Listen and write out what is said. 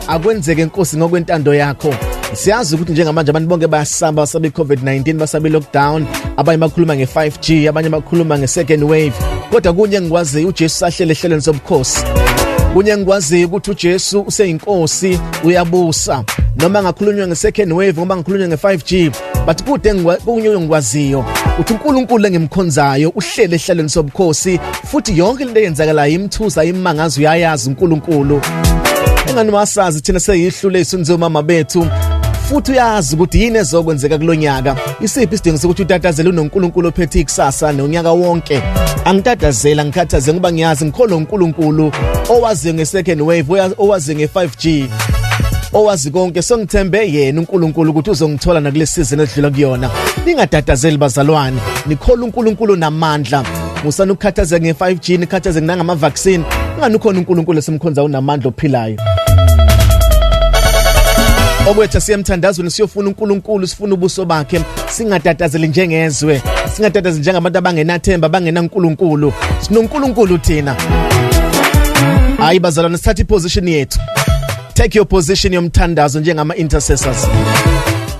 Akwenzeke Nkosi ngokwentando yakho. Siyazi ukuthi njengamanje abantu bonke bayasaba, basaba i-COVID-19, basaba i-lockdown, abanye bakhuluma nge-5G, abanye bakhuluma nge-second wave. Kodwa kunye engikwaziyo, uJesu sahlele ehlelweni sobukhosi. Kunye engikwaziyo ukuthi uJesu useyinkosi, uyabusa. Noma ngakhulunywa nge-second wave, noma ngakhulunywa nge-5G, but kude kunye engikwaziyo ukuthi uNkulunkulu engimkhonzayo uhlele ehlalweni sobukhosi, futhi yonke into eyenzakalayo imthusa, imangazo, uyayazi uNkulunkulu. Engani wasazi thina seyihlule isunzo mama bethu, futhi uyazi ukuthi yini ezokwenzeka kulonyaka. Isiphi isidingo sokuthi utatazele unoNkulunkulu ophethe ikusasa nonyaka wonke? Angitatazela, ngikhathaze, ngoba ngiyazi ngikholwa uNkulunkulu owaziyo nge-second wave, owaziyo nge-5G, owazi konke. So ngithembe yena uNkulunkulu ukuthi uzongithola nakule season edlula kuyona. Ningatatazeli bazalwane, nikholwa uNkulunkulu namandla. Musana ukukhathazeka nge-5G, nikhathazeke nangama-vaccine. Ungani ukhona uNkulunkulu esimkhonza unamandla ophilayo. Okwethu siye emthandazweni, siyofuna uNkulunkulu, sifuna ubuso bakhe, singatatazeli njengezwe, singatatazeli njengabantu abangenathemba, abangenaNkulunkulu. SinoNkulunkulu thina. Hayi bazalwane, sithathe iposition yethu. Take your position yomthandazo njengama intercessors.